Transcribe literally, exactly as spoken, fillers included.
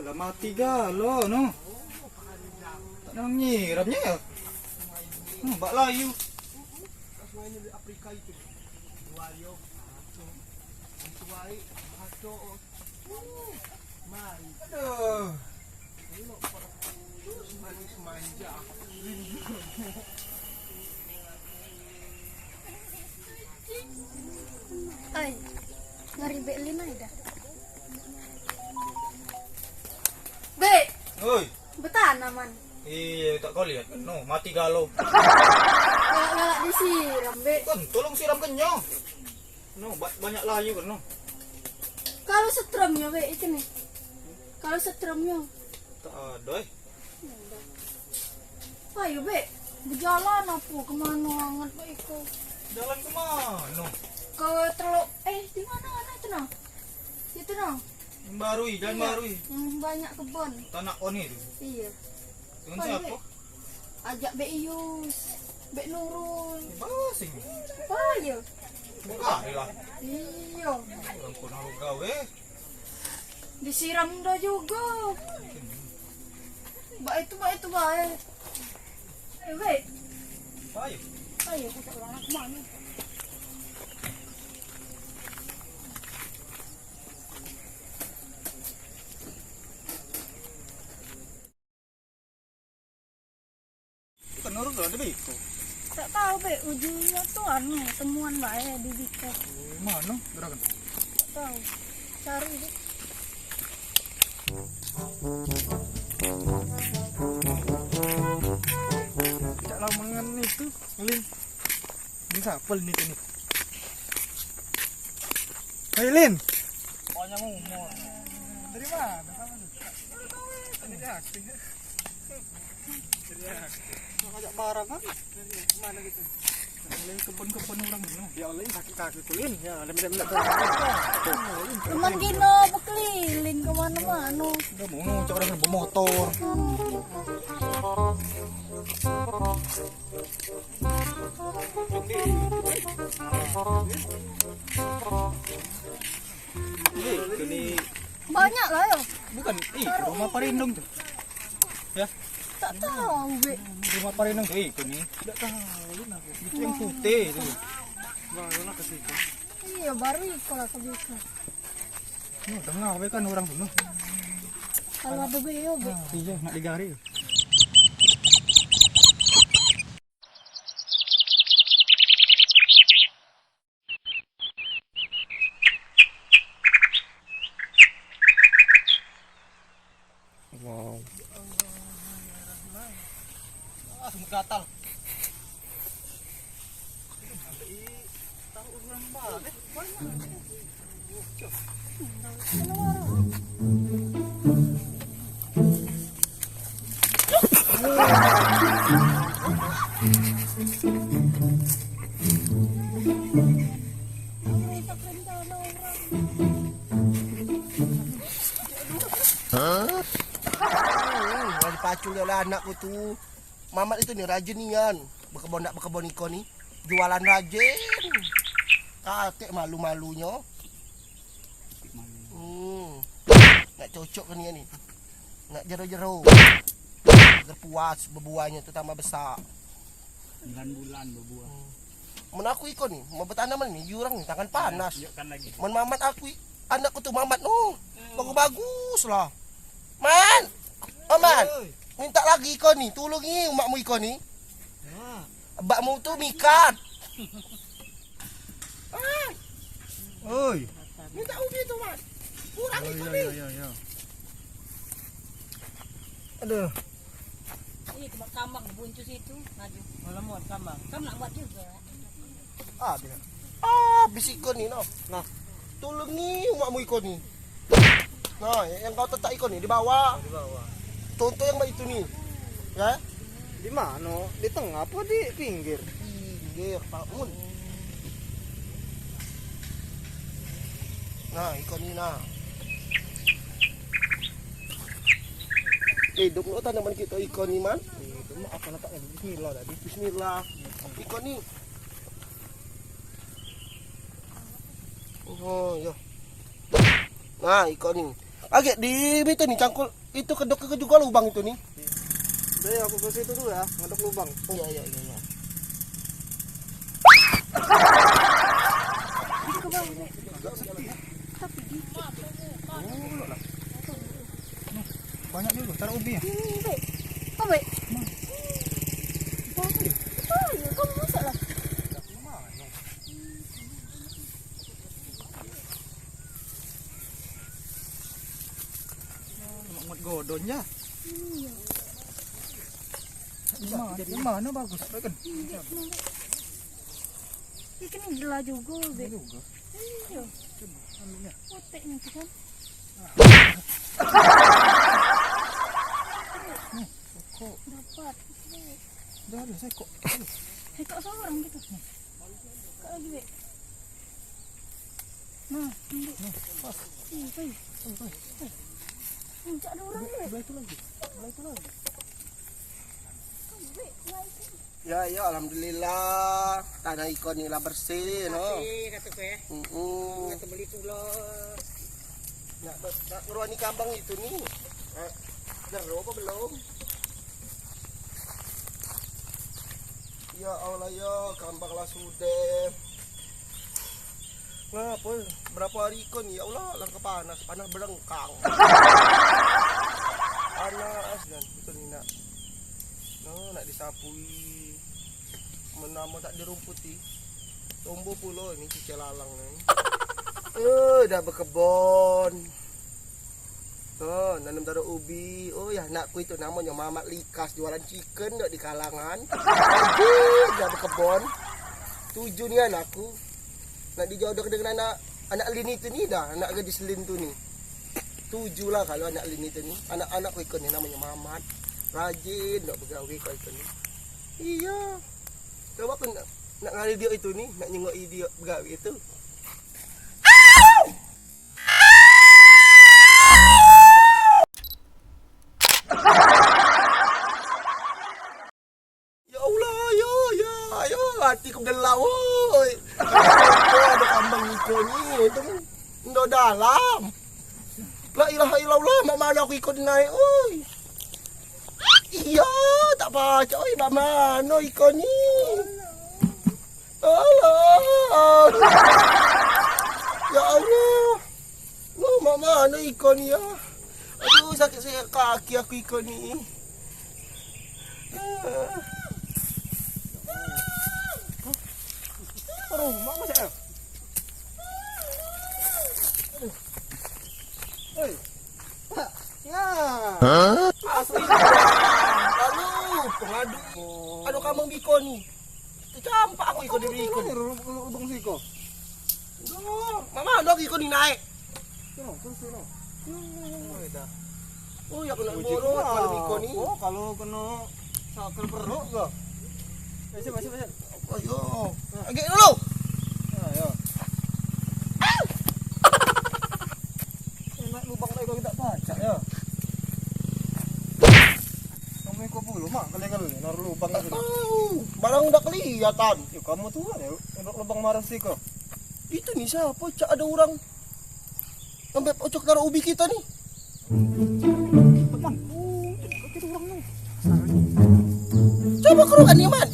Mati galo no. Tak nang nyiramnyo yo. Hmm, bak layu. Aduh. Ai, ngari bek Lin ai dah. Bek. Oi. Betanaman. Iyo, tak kau lihat kan? No, mati galo. Galak-galak disiram, Bek. Kan, tolong siram kenyo. No, ba- banyak layu kan, no. Kalu setremnyo, Bek, itu nih. Kalu setremnyo. Tak ado, eh. Ayo, Bek. Bejalan apo? Kemano anget, Bek, iko? Jalan kemano? Ke Teluk, eh, di mano, mano itu, no? Itu, no. Yang baru, i, jalan baru, i. Hmm, banyak kebon. Tanak koni tu. Iyo. Dengan siapo? Ajak Bek Iyus, Bek Nurul. Basing. Ayo. Buka lah. Iyo. Ampun, aku gawe. Disiram dah jugo. Bak itu, bak itu bae. Eh, Bek. Ayo. Ayo, kita ulang kemano? Ikan nurut lah, ada beko. Tak tahu, Bek. Ujungnya tuh anu, temuan bae di Biko. Eh, mano, juragan? Tak tahu. Cari, Bek. Tidak lama itu, Lin. Ini siapa, Lin, itu nih? Hai, Lin. Pokoknya ngomong. Dari mana? Sama tuh. Dari aku. Ngajak barang kan? Dari mana gitu? Dari kebun-kebun orang dulu. Ya Allah, ini sakit kaki ku, Lin. Ya, lem-lem. Cuman gino bekeliling ke mana-mana. Udah mau ngocok orang bemotor. Ih, keni. Banyak lah yo. Bukan, ih, rumah Parindung tu. Ya. Tak tahu, Bek. Rumah Parindung tu, ih, keni. Tak tahu, Lin, aku. Itu yang putih tu. Barulah ke situ. Iyo, baru iko lah ke situ. Noh, dengar be kan orang tu, noh. Kalu ado be yo, Bek. Ah, iyo, nak digari. Wow. Ah, semut gatal. Hah? Wah, dipacul oleh anakku tu. Mamat itu ni rajin nian. Bekebon, nak bekebon iko ni. Jualan rajin. Katek malu-malunyo. Hmm. Nak cocok ke nian ni. Nak jero-jero. Agar puas bebuahnyo tu tambah besak. Sembilan bulan bebuah. Hmm. Mun aku iko ni, mau betanaman ni, jurang ni, tangan panas. Tunjukkan lagi. Mun Mamat aku, i- anakku tu Mamat, noh. Hmm. Bagus-bagus lah. Man. Oh, Man. Oi. Minta lagi iko ni, tulungi umakmu iko ni. Nah. Bakmu tu mikat. Ah. Oi. Minta ubi tu, Man. Kurang iko ni. Yo, yo, yo. Aduh. Ih, cuma kambang buncu situ, maju. Malah muat kambang. Kamu nak buat juga. Ah, dia. Ah, bisi iko ni, noh. Nah. Tulungi umakmu iko ni. Nah, yang kau tetak iko ni di bawah. Di bawah. Contoh yang baik itu ni. Ya? Di mano? Di tengah apa di pinggir? Pinggir, Pak Mun. Nah, iko ni, nah. Hidup lo tanaman kita iko ni, Man. Itu mah apa letak lagi? Bismillah tadi. Bismillah. Iko ni. Oh, yo. Nah, iko ni. Agek di itu ni cangkul. Itu kedok ke juga lubang itu nih. Udah ya, aku ke situ dulu ya, ngedok lubang. Iya, iya, iya, iya. Itu ke bawah, Bek. Agak sepi ya. Tapi dikit. Oh, lah. Banyak juga, taruh ubi ya? Ini, Bek. Apa, Bek? Apa, Bek? Oh, iya, kamu masak lah. Mak godon ya. Iya. Di mana, di mana bagus? Baik kan? Iya, Bek. Ikan ni gila juga, Bek. Gila juga. Iya. Coba ambilnya. Oteknya tu kan. Nih, kok. Dapat. Dah ada sekok. Sekok seorang gitu. Kak lagi, Bek. Nah, ambil. Nah, pas. Ih, pai. Oh, pai. Puncak ada orang, Bek. Sebelah itu lagi. Sebelah itu lagi. Kau, Bek, naik. Ya, ya, alhamdulillah. Tanah ikon ni lah bersih, no. Bersih, kata gue. Mm-mm. Kata beli pula. Nak, nak ngeruani kambang itu ni. Eh, jero apa belum? Ya Allah ya, kambang lah sudah. Ngapa? Berapa hari ikon ni? Ya Allah, langkah panas, panas berengkang. Panas dan ikon ni nak. No, nak disapui. Menama tak dirumputi. Tombo pulo ni cicil lalang ni. Eh, dah berkebon. Oh, nanam taruh ubi. Oh ya, anakku itu namonyo Mamat Likas, jualan chicken dok di Kalangan. Aduh, dah berkebon. Tujuh ni anakku. Nak dijodoh dengan anak, anak Lin itu ni dah, anak gadis Lin tu ni. Tujuh lah kalau anak Lin itu ni. Anak-anakku ikon ni namonyo Mamat. Rajin dok begawe kau ikon ni. Iya. Coba aku nak, nak ngali dia itu ni, nak nyengok dia begawe itu. Ya Allah, ya, ya, ya, hatiku gelau, oi. Ada kambang iko ni, itu ndo dalam. La ilaha illallah, mak mano aku iko naik, oi. Iya, tak pacak, oi, mak mano iko ni. Allah. Ya Allah. Wah, mak mano iko ni ya? Aduh, sakit saya kaki aku iko ni. Aduh, mak masak ya? Aduh. Hei. Pak. Nah. Asli. Lalu pengadu. Aduh, kamu biko ni. Tecampak aku iko diri iko. Lubang siko. Duh, mak mano aku iko ni naik. Terus, terus, terus. Oh, ya dah. Oh, ya kena borot kalau iko ni. Oh, kalau kena sakal perut ke? Masuk, masuk, masuk. Ayo. Agak dulu. Ayo. Enak lubang tadi kau tak pacak ya. Kamu ikut bulu mak kali-kali naruh lubang tu. Tahu, barang dak kelihatan. Ya kamu tu kan ya, lubang marah sih kau. Itu ni siapa? Cak ada orang sampai pocok taruh ubi kita ni. Teman, oh, itu orang ni. Coba keruan ni, Mat.